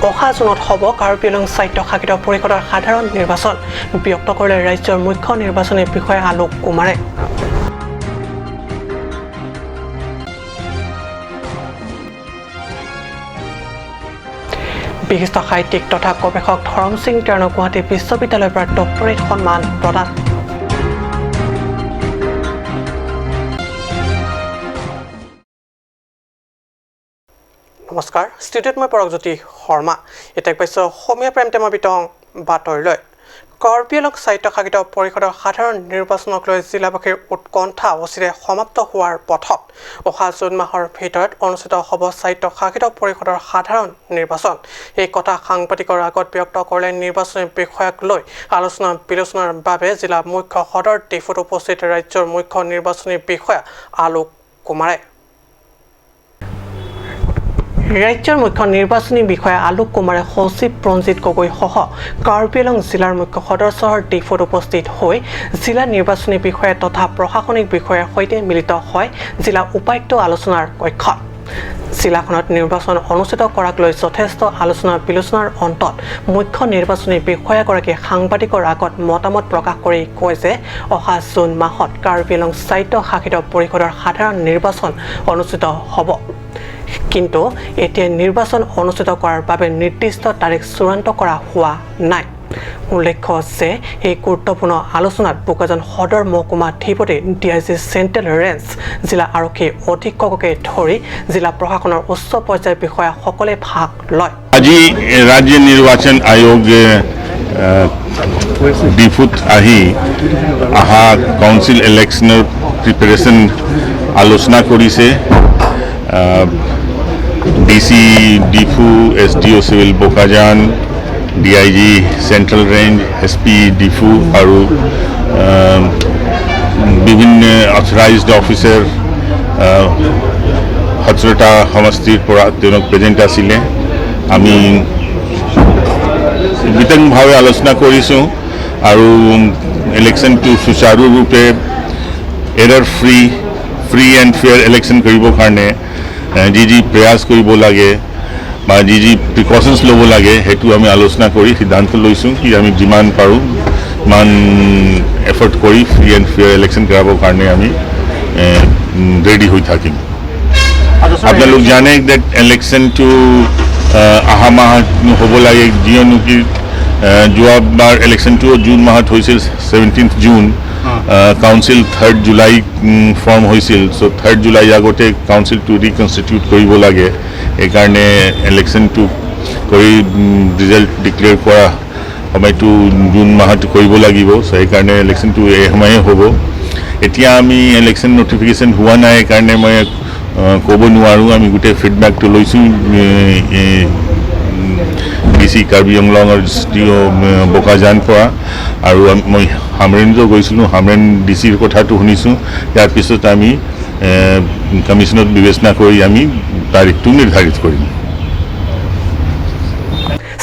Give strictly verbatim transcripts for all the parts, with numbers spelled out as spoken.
অহা জুনত হ'ব কাৰ্বি আংলং স্বায়ত্তশাসিত পৰিষদৰ সাধাৰণ নিৰ্বাচন, ব্যক্ত কৰিলে ৰাজ্যৰ মুখ্য নিৰ্বাচনী বিষয়া আলোক কুমাৰে। বিশিষ্ট সাহিত্যিক তথা গৱেষক ধৰম সিং তেৰণক গুৱাহাটী বিশ্ববিদ্যালয়ৰ পৰা ডক্টৰেট সন্মান প্ৰদান। নমস্কাৰ, ষ্টুডিঅ'ত মই পৰকজ্যোতি শৰ্মা। এতিয়া পাইছো অসমীয়া প্ৰাইম টাইমৰ বিতং বাতৰিলৈ। কাৰ্বি আংলং স্বায়ত্তশাসিত পৰিষদৰ সাধাৰণ নিৰ্বাচনক লৈ জিলাবাসীৰ উৎকণ্ঠা অচিৰে সমাপ্ত হোৱাৰ পথত। অহা জুন মাহৰ ভিতৰত অনুষ্ঠিত হ'ব স্বায়ত্তশাসিত পৰিষদৰ সাধাৰণ নিৰ্বাচন। এই কথা সাংবাদিকৰ আগত ব্যক্ত কৰিলে নিৰ্বাচনী বিষয়াক লৈ আলোচনা বিলোচনাৰ বাবে জিলা মুখ্য সদৰ ডিফুত উপস্থিত ৰাজ্যৰ মুখ্য নিৰ্বাচনী বিষয়া আলোক কুমাৰে। ৰাজ্যৰ মুখ্য নিৰ্বাচনী বিষয়া আলোক কুমাৰে সচিব প্ৰঞ্জিত গগৈ সহ কাৰ্বি আংলং জিলাৰ মুখ্য সদৰ চহৰ ডিফুত উপস্থিত হৈ জিলা নিৰ্বাচনী বিষয়া তথা প্ৰশাসনিক বিষয়াৰ সৈতে মিলিত হয় জিলা উপায়ুক্ত আলোচনাৰ কক্ষত। জিলাখনত নিৰ্বাচন অনুষ্ঠিত কৰাক লৈ যথেষ্ট আলোচনা বিলোচনাৰ অন্তত মুখ্য নিৰ্বাচনী বিষয়াগৰাকীয়ে সাংবাদিকৰ আগত মতামত প্ৰকাশ কৰি কয় যে অহা জুন মাহত কাৰ্বি আংলং স্বায়ত্তশাসিত পৰিষদৰ সাধাৰণ নিৰ্বাচন অনুষ্ঠিত হ'ব। কিন্তু এতিয়া নিৰ্বাচন অনুষ্ঠিত কৰাৰ বাবে নিৰ্দিষ্ট তাৰিখ চূড়ান্ত কৰা হোৱা নাই। উল্লেখ্য যে এই গুৰুত্বপূৰ্ণ আলোচনাত বোকাজান সদৰ মহকুমা অধিপতি, D I G central range, জিলা আৰক্ষী অধীক্ষককে ধৰি জিলা প্ৰশাসনৰ উচ্চ পৰ্যায়ৰ বিষয়াসকলে ভাগ লয়। আজি ৰাজ্য নিৰ্বাচন আয়োগে, আহ, ডিফুত আহি অহা কাউন্সিল ইলেকশ্যনৰ প্ৰিপেৰেশ্যন আলোচনা কৰিছে। Ah, D C Diphu, S D O' civil Bokajan, D I G central range, S P Diphu আৰু, আহ, বিভিন্ন অথৰাইজড অফিচাৰ, আহ, সোতৰটা সমষ্টিৰ পৰা তেওঁলোক প্ৰেজেণ্ট আছিলে। আমি বিতংভাৱে আলোচনা কৰিছোঁ আৰু ইলেকশ্যনটো সুচাৰুৰূপে এৰাৰ free, free and fair election কৰিবৰ কাৰণে, এ, যি যি প্ৰয়াস কৰিব লাগে বা যি যি প্ৰিকশ্যনছ ল'ব লাগে, সেইটো আমি আলোচনা কৰি সিদ্ধান্ত লৈছোঁ কি আমি যিমান পাৰোঁ, সিমান এফৰ্ট কৰি ফ্ৰী এণ্ড ফেয়াৰ ইলেকশ্যন কৰাবৰ কাৰণে আমি, এ, উম, ৰেডি হৈ থাকিম। আপোনালোক জানে ডেট ইলেকশ্যনটো, আহ, অহা মাহত হ'ব লাগে, যিয়নো কি, আহ, যোৱাবাৰ ইলেকশ্যনটো জুন মাহত হৈছিল, ছেভেণ্টিন্থ জুন। আহ, কাউন্সিল থাৰ্ড জুলাই, উম, ফৰ্ম হৈছিল। চ' থাৰ্ড জুলাই আগতে কাউন্সিলটো ৰিকনষ্টিটিউট কৰিব লাগে। সেইকাৰণে ইলেকশ্যনটো কৰি, উম, ৰিজাল্ট ডিক্লেয়াৰ কৰা সময়টো জুন মাহত কৰিব লাগিব। চ' সেইকাৰণে ইলেকশ্যনটো এই সময়ে হ'ব। এতিয়া আমি ইলেকশ্যন নটিফিকেশ্যন হোৱা নাই, সেইকাৰণে মই, আহ, ক'ব নোৱাৰোঁ। আমি গোটেই ফিডবেকটো লৈছোঁ, এ, এ, উম, ডি চি কাৰ্বি আংলং আৰু ডি চি অ', উম, বোকাজান পৰা। আৰু আম-, মই হামৰেণতো গৈছিলোঁ, হামৰেণ ডি চিৰ কথাটো শুনিছোঁ। ইয়াৰ পিছত আমি, এ, কমিশ্যনত বিবেচনা কৰি আমি তাৰিখটো নিৰ্ধাৰিত কৰিম।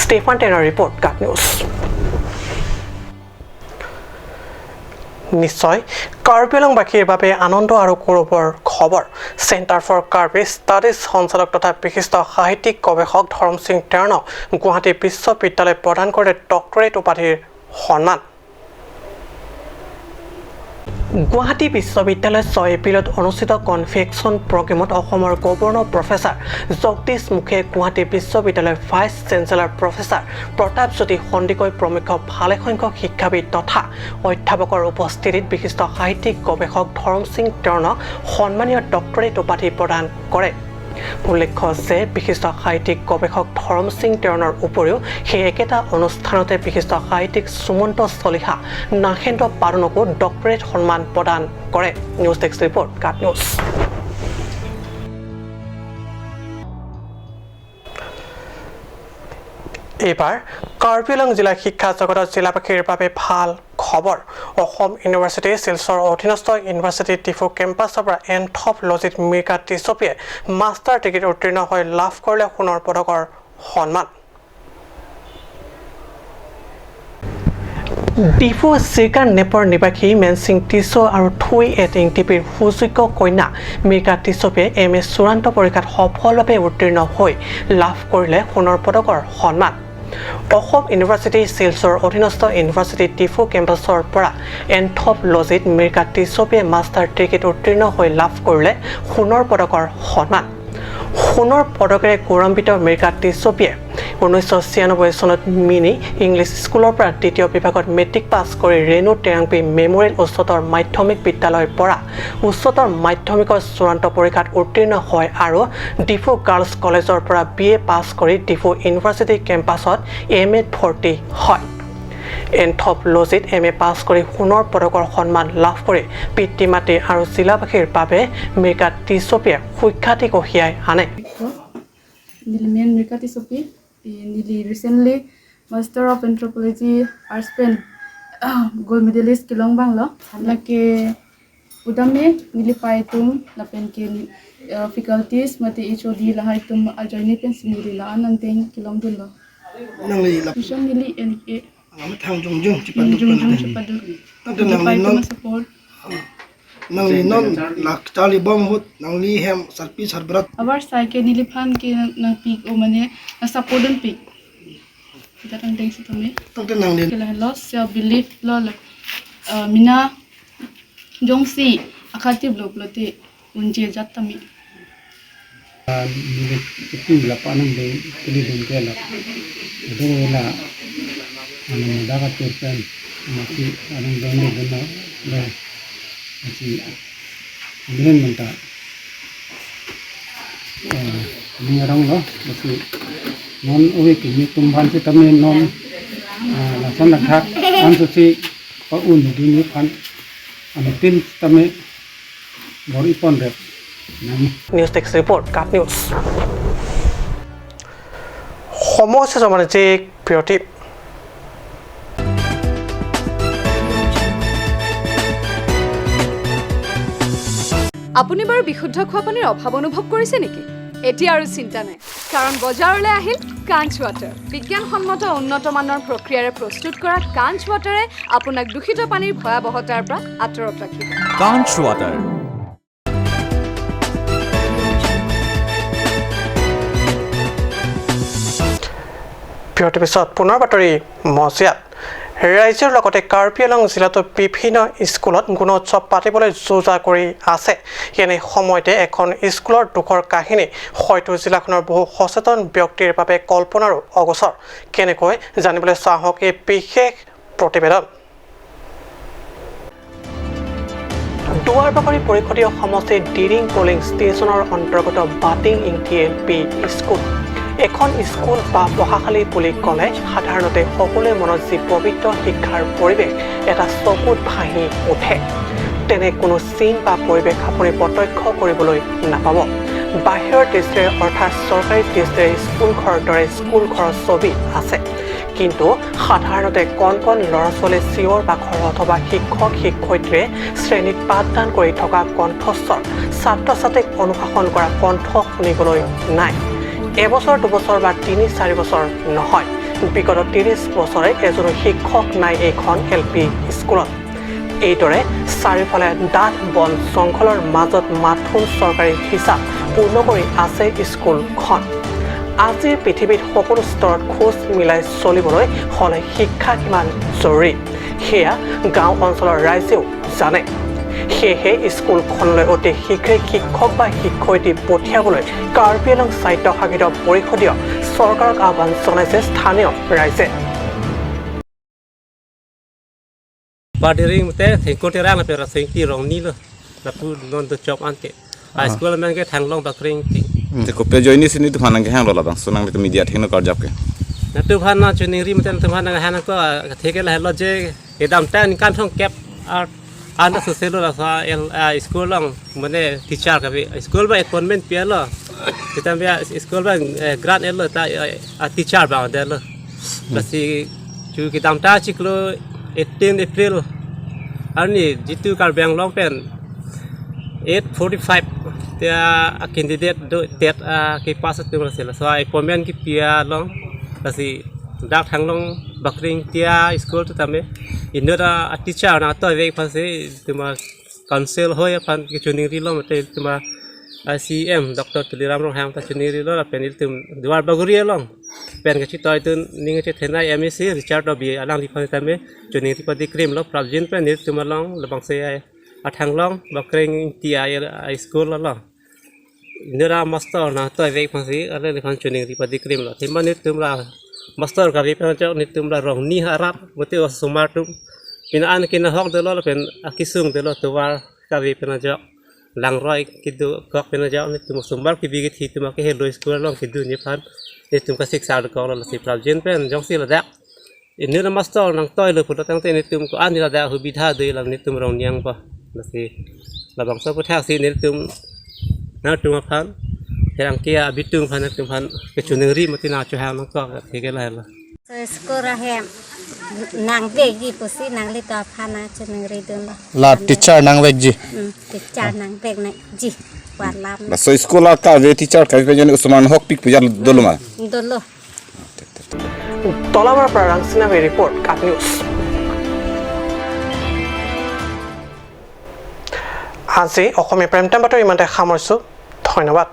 ষ্টেফান টেনৰ ৰিপৰ্ট, কাট নিউজ। নিশ্চয় কাৰ্বি আংলংবাসীৰ বাবে আনন্দ আৰু গৌৰৱৰ খবৰ। চেণ্টাৰ ফৰ কাৰ্বি ষ্টাডিজ সঞ্চালক তথা বিশিষ্ট সাহিত্যিক গৱেষক ধৰম সিং তেৰণক গুৱাহাটী বিশ্ববিদ্যালয়ে প্ৰদান কৰিলে ডক্টৰেট উপাধিৰ সন্মান। গুৱাহাটী বিশ্ববিদ্যালয়ত ছয় এপ্ৰিলত অনুষ্ঠিত কনভেকশ্যন প্ৰগ্ৰেমত অসমৰ গভৰ্ণৰ প্ৰফেচাৰ জগদীশ মুখীয়ে গুৱাহাটী বিশ্ববিদ্যালয়ৰ ভাইচ চেঞ্চেলৰ প্ৰফেচাৰ প্ৰতাপজ্যোতি সন্দিকৈ প্ৰমুখ্য ভালেসংখ্যক শিক্ষাবিদ তথা অধ্যাপকৰ উপস্থিতিত বিশিষ্ট সাহিত্যিক গৱেষক ধৰম সিং তেৰণক সন্মানীয় ডক্টৰেট উপাধি প্ৰদান কৰে। উল্লেখ্য যে বিশিষ্ট সাহিত্যিক গৱেষক ধৰম সিং তেৰণৰ উপৰিও সেই একেটা অনুষ্ঠানতে বিশিষ্ট সাহিত্যিক সুমন্ত চলিহা, নাগেন্দ্ৰ পাৰুণকো ডক্টৰেট সন্মান প্ৰদান কৰে। নিউজ ডেস্ক ৰিপৰ্ট, কাট নিউজ। এইবাৰ কাৰ্বি আংলং জিলাৰ শিক্ষা জগতত জিলাবাসীৰ বাবে ভাল খবৰ। অসম ইউনিভাৰ্চিটি, শিলচৰ অধীনস্থ ইউনিভাৰ্চিটি ডিফু কেম্পাছৰ পৰা এন্থ্ৰপলজিত মৃগা টিছপিয়ে মাষ্টাৰ ডিগ্ৰীত উত্তীৰ্ণ হৈ লাভ কৰিলে সোণৰ পদকৰ সন্মান। ডিফু চিৰকান নেপৰ নিবাসী মেনসিং টিছো আৰু থুই এটিং টিপিৰ সুযোগ্য কন্যা মীৰ্কা টিছপিয়ে এম এ চূড়ান্ত পৰীক্ষাত সফলভাৱে উত্তীৰ্ণ হৈ লাভ কৰিলে সোণৰ পদকৰ সন্মান। অসম ইউনিভাৰ্চিটি শিলচৰ অধীনস্থ ইউনিভাৰ্চিটি ডিফু কেম্পাছৰ পৰা এন্থ্ৰপলজিত মীৰ্কা টিছপিয়ে মাষ্টাৰ ডিগ্ৰীত উত্তীৰ্ণ হৈ লাভ কৰিলে সোণৰ পদকৰ সন্মান। সোণৰ পদকেৰে গৌৰৱান্বিত মীৰ্কা টিছপিয়ে ঊনৈছশ ছিয়ানব্বৈ চনত মিনি ইংলিছ স্কুলৰ পৰা দ্বিতীয় বিভাগত মেট্ৰিক পাছ কৰি ৰেণু টেঙাংপী মেমৰিয়েল উচ্চতৰ মাধ্যমিক বিদ্যালয়ৰ পৰা উচ্চতৰ মাধ্যমিকৰ চূড়ান্ত পৰীক্ষাত উত্তীৰ্ণ হয় আৰু ডিফু গাৰ্লছ কলেজৰ পৰা বি এ পাছ কৰি ডিফু ইউনিভাৰ্চিটি কেম্পাছত এম এত ভৰ্তি হয়। এন্থ্ৰপলজিত এম এ পাছ কৰি সোণৰ পদকৰ সন্মান লাভ কৰি পিতৃ মাতৃ আৰু জিলাবাসীৰ বাবে মীৰ্কা টিছপিয়ে সুখ্যাতি কঢ়িয়াই আনে। Neli men Myrka Tissopi, eh, neli recently Master of Anthropology Arts pen gold medalist kelong abang lo. Lake udam me neli pei atum lapen ke, eh, faculties mate H O D lahai atum ajoine pensi neli la-an angdeng kelongdunlo. Nangli la- Tuition neli N A. Nangli thang jongjong chipaduk jongjong chipaduk. Tangte nangli pei atum non a-support. Nangli non la charlibom ahut nangli hem sarpi sarbrat. Abar sai ke neliphan ke nang, nangpik o mane nang support dunpik. Kita tangdeng sitame. Tangte nangli. Ke lahelo self belief lo le. Eh, mena jongsi akhatip lo pulote unji ajat tame. Ah, neli ipi la panang deng, kali deng ke la. Itu la, anu, muda ka turpen, masih anu deng deng deng le, masih amirin menta. Ah, ini orang lo, masih non uwi kimi tumban sitame non, ah, lason lakhak, ansusi paun duni pan, anu tin sitame, Bor-i ponrep nang. News Desk Report, KAT News. সময় হৈছে জমানিজিক বিৰতি। আপুনি বাৰু বিশুদ্ধ খোৱা পানীৰ অভাৱ অনুভৱ কৰিছে নেকি? এতিয়া আৰু চিন্তা নাই, কাৰণ বজাৰলৈ আহিল কাঞ্চ ৱাটাৰ। বিজ্ঞানসন্মত উন্নত মানৰ প্ৰক্ৰিয়াৰে প্ৰস্তুত কৰা কাঞ্চ ৱাটাৰে আপোনাক দূষিত পানীৰ ভয়াৱহতাৰ পৰা আঁতৰত ৰাখিব। কাঞ্চ ৱাটাৰ। বিৰতিৰ পিছত পুনৰ বাতৰি মজিয়াত। ৰাইজৰ লগতে কাৰ্বি আংলং জিলাতো বিভিন্ন স্কুলত গুণোৎসৱ পাতিবলৈ যো জা কৰি আছে। এনে সময়তে এখন স্কুলৰ দুখৰ কাহিনী হয়তো জিলাখনৰ বহু সচেতন ব্যক্তিৰ বাবে কল্পনাৰো অগোচৰ। কেনেকৈ জানিবলৈ চাওঁ আহক এই বিশেষ প্ৰতিবেদন। দুৱাৰবাগৰি পৰিষদীয় সমষ্টিৰ দিৰিং পলিং ষ্টেচনৰ অন্তৰ্গত বাটিং ইংটি এল পি স্কুল। এখন স্কুল বা পঢ়াশালী বুলি ক'লে সাধাৰণতে সকলোৰে মনত যি পবিত্ৰ শিক্ষাৰ পৰিৱেশ এটা চকুত ভাহি উঠে, তেনে কোনো চিন বা পৰিৱেশ আপুনি প্ৰত্যক্ষ কৰিবলৈ নাপাব। বাহিৰৰ দৃষ্টিৰে অৰ্থাৎ চৰকাৰী দৃষ্টিৰে স্কুল ঘৰৰ দৰে স্কুল ঘৰৰ ছবি আছে, কিন্তু সাধাৰণতে কণ কণ ল'ৰা ছোৱালীয়ে চিঞৰ বাখৰ অথবা শিক্ষক শিক্ষয়িত্ৰীয়ে শ্ৰেণীত পাঠদান কৰি থকা কণ্ঠস্বৰ, ছাত্ৰ ছাত্ৰীক অনুশাসন কৰা কণ্ঠ শুনিবলৈ নাই। এবছৰ দুবছৰ বা তিনি চাৰি বছৰ নহয়, বিগত ত্ৰিশ বছৰে এজনো শিক্ষক নাই এইখন এল পি স্কুলত। এইদৰে চাৰিওফালে ডাঠ বন জংঘলৰ মাজত মাথোন চৰকাৰী হিচাপ পূৰ্ণ কৰি আছে স্কুলখন। আজিৰ পৃথিৱীত সকলো স্তৰত খোজ মিলাই চলিবলৈ হ'লে শিক্ষা কিমান জৰুৰী, সেয়া গাঁও অঞ্চলৰ ৰাইজেও জানে। সেয়েহে স্কুলখনলৈ অতি শীঘ্ৰে শিক্ষক বা শিক্ষয়িত্ৰী পঠিয়াবলৈ কাৰ্বি আংলং স্বায়ত্তশাসিত পৰিষদীয় চৰকাৰক আহ্বান জনাইছে স্থানীয় ৰাইজে। Ba diring mate thengko terang lapen ra sengti rong ni lo. Lapu non to chop an ke. Ah. High school men ke thanglong bakring ti. Hmm. Te kopi ajoine si nelitum aphan nangkehang lo labangso nanglitum media athengno karjap ke? Nelitum aphan nangchiningri mate nelitum aphan nanghang ko, ah, theke lahelo je kedamtang ningkan thomkep ar anta soselo laso el, ah, school along mane teacher kave. School ba appointment pi-etlo. Kita ba school ba, eh, grant etlo ta, eh, ah, teacher ba detlo. Lasi chu kedamtang chiklo eighteen April arni jitu Karbi Anglong pen eight forty-five ta a candidate do tet a kepass atum lasi laso appointment kepi along lasi dak thanglong Bakreng Tia school ta tame inut a teacher nangtoivek aphansi itum a council hoi aphan kechoningri lo mate itum a C E M Doctor Tuliram Ronghang ta choningri lo lapen itum Duarbagori along pen kachitoidun ning kachethenei M A C Richard Tokbi alangliphan tame choningri padikrim lo prapjin pen itum along labangso a Thanglong Bakreng Tia a school along inut a master nangtoivek aphansi alangliphan choningri padikrim lo. Athema nelitum la master kave pen ajok nelitum la rong ni harap mate osomar atum pina an kinahok dolo lapen akesung dolo tovar kave pen ajok langroi kedokok pen ajok nelitum osomar kebi kethe atum akehelo school along kedunji aphan nelitum kasiksar dokok lo. Lasi prapjin pen jongsi ladak inut a master nangtoilo pulo tangte nelitum ko-an ladak hubidha do ilam nelitum rong niang pa. Lasi labangso aputhaksi nelitum nangtum aphan pherangke abitung aphan nangtum aphan kechoningri mati nangchohang nangkok thike lahelo. So school ahem nangvekji pusi nanglitum aphan nangchoningridunlo. La teacher nangvekji. Hmm, teacher nangvekji. Walam. Laso school akave teacher kave pen osomar hokpik puja dolo ma? Dolo. তলাবাৰ পৰা ৰাংচিনা বে ৰিপৰ্ট, কাট নিউজ। আজি Asamiya prime time বাতৰি ইমানতে সামৰিছোঁ। ধন্যবাদ।